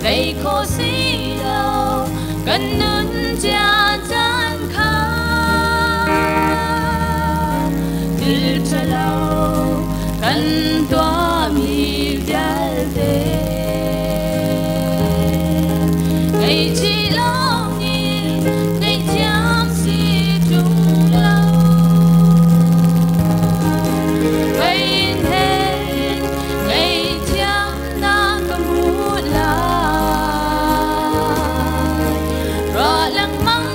Tei kho si lo kan nun cia caan kha. Thil ṭhalo kan tuahmi vialte ngaihchih lawngin ngaihthiam si ṭung lo. Mei he ngaihthiamnak ka hmu lai. Ruah lengmang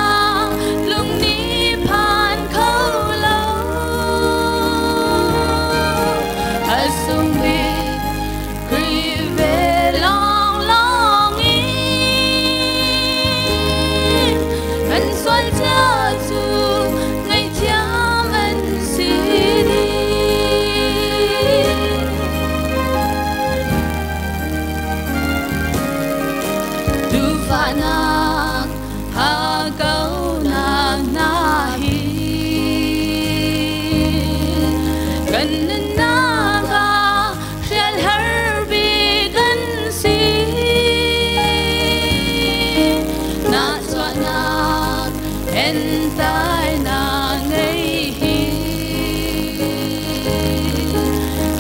ah lung nih phan kho lo. A sung bik Khrih ve lawnglawng in kan sual cia cu ngaihthiam an si dih. Duhfahnak hakkauhnak hna hi kan nunnak ah hrial har bik an si. Nahchuahnak entainak ngei hi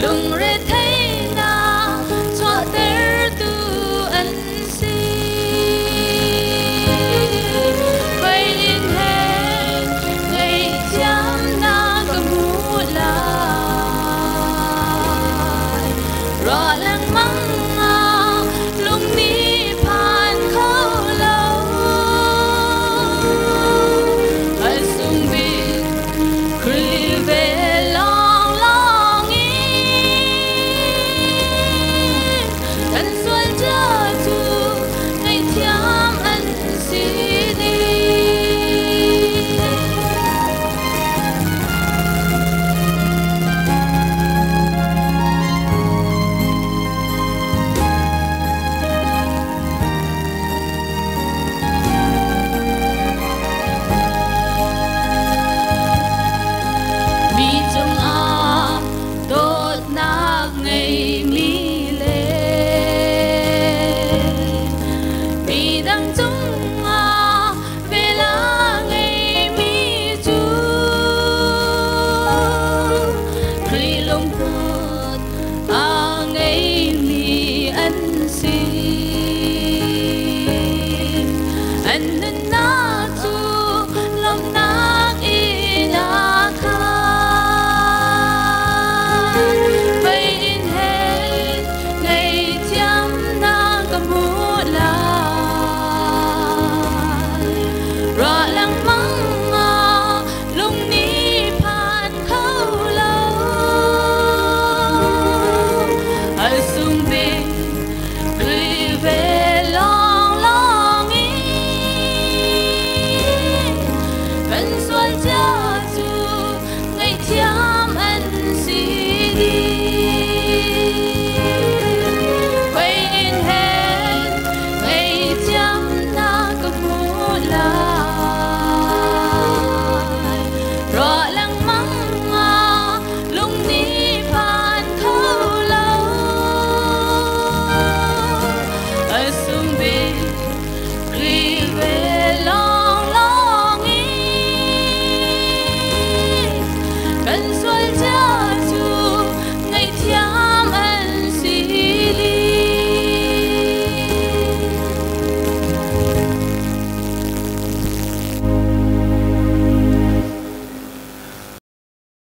lungretheihnak chuahtertu an si. Mei he ngaihthiamnak ka hmu lai. Ruah lengmang ah lung nih phan kho lo. A sung bik Khrih ve lawnglawng in kan sual cia cu ngaihthiam an si dih. Mi cungah dawtnak ngeimi le